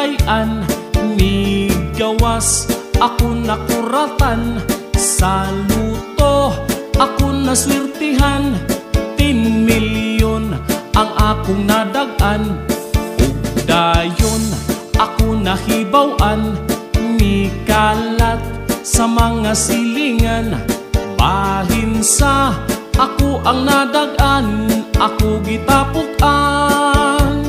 gipatay-an. Migawas ako nakuratan, sa luto ako naswertihan. 10 milyon ang akong nadag-an, ug dayon ako nahibaw-an. Mikalat sa mga silingan, bahin sa ako ang nadag-an, ako gitapok-an.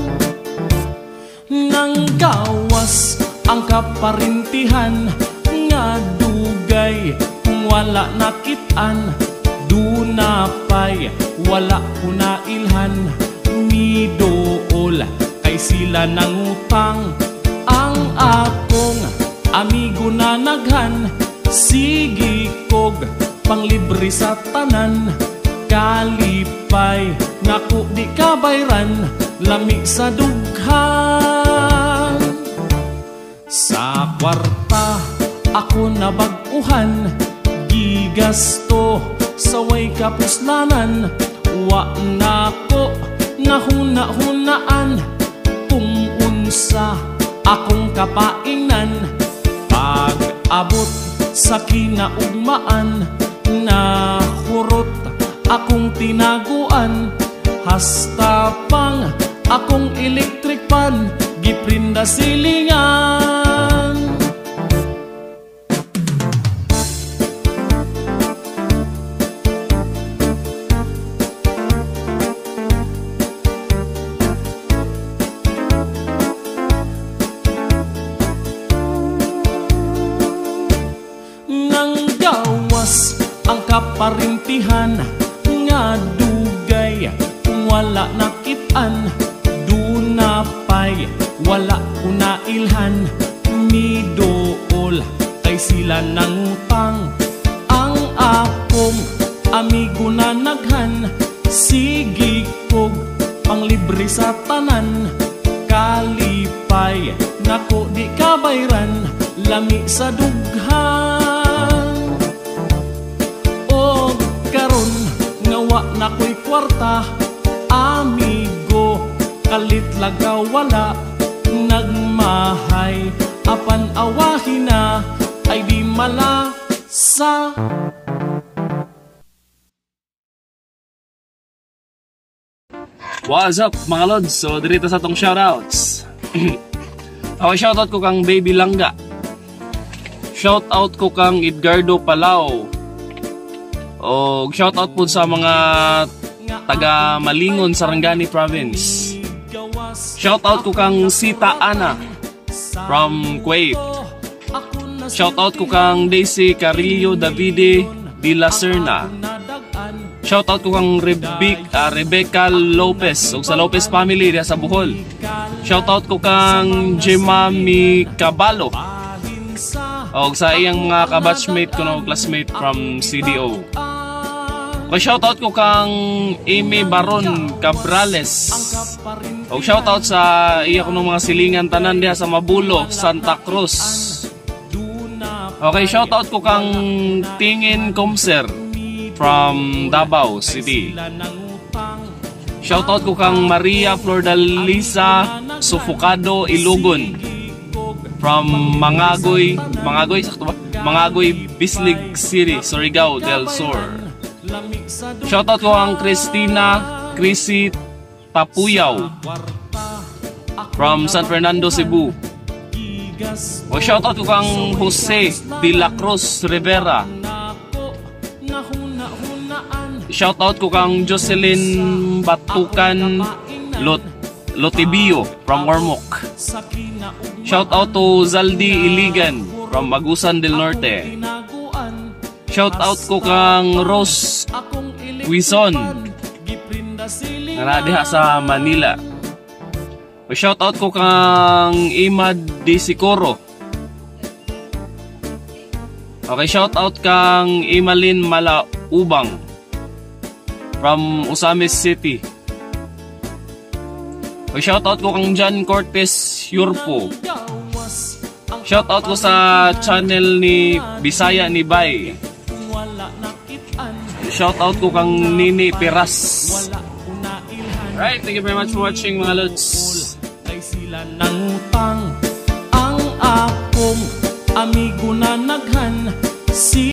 Nang gawas ang kaparintihan, nga dugay kung wala nakit-an. Dunapay wala ko nailhan, midool kay sila nangutang. Ang akong amigo na naghan, sige kog panglibre sa tanan. Kalipay nako di kabayran, lami sa dughan. Sa kwarta ako nabag-uhan, gigasto sa way kapuslanan. Wa nako nahuna-hunaan, kung unsa akong kapaingnan. Pag-abot sa kinaugmaan, nahurot akong tinaguan. Hasta pang akong electric pan, giprinda silingan. Nang gawas ang kaparintihan, nga dugay kung wala nakit-an. Dunapay wala ko nailhan, midool kay sila nangutang. Ang akong amigo na naghan, sige kog panglibre sa tanan. Kalipay nako di kabayran, lami sa dughan. Og karon nga wa na ko'y kwarta, amigo kalit lagaw wala. Nagmahay apan awahin na ay di malasa. What's up mga lods? So dirito sa tong shoutouts. Okay, shoutout ko kang Baby Langga. Shoutout ko kang Edgardo Palao. O shoutout po sa mga taga Malingon, Sarangani Province. Shoutout ko kang Sita Ana from Kuwait. Shoutout ko kang Daisy Carrillo Davide de la Serna. Shoutout ko kang Rebecca Lopez ug sa Lopez family diha sa Bohol. Shoutout ko kang Gemma Mi Cabalo og sa iyang mga kabatchmate ko no, classmate from CDO. O shoutout ko kang Amy Baron Cabrales. Og shoutout sa iya kuno mga silingan tanan diha sa Mabulo, Santa Cruz. Okay, shoutout ko kang Tingin Comser from Davao City. Shoutout ko kang Maria Flordalisa Sufocado Ilugon from Mangagoy, Mangagoy sakto ba? Mangagoy, Bislig City, Surigao del Sur. Shoutout ko ang Christina Chrissy Tapuyaw from San Fernando, Cebu. O shoutout ko kang Jose de la Cruz Rivera. Shoutout ko kang Jocelyn Batukan Lotibio from Ormoc. Shoutout to Zaldi Iligan from Agusan del Norte. Shoutout ko kang Rose Quizon nga diha sa Manila. Shoutout ko kang Imad De Sicoro. Okay, shoutout kang Imalin Malaubang from Ozamis City. Okay, shoutout ko kang John Cortez Yurpo. Shoutout ko sa channel ni Bisaya ni Bay. Shoutout ko kang Nini Peras. Right, thank you very much for watching mga lods. Kay sila nangutang. Akong amigo na naghan si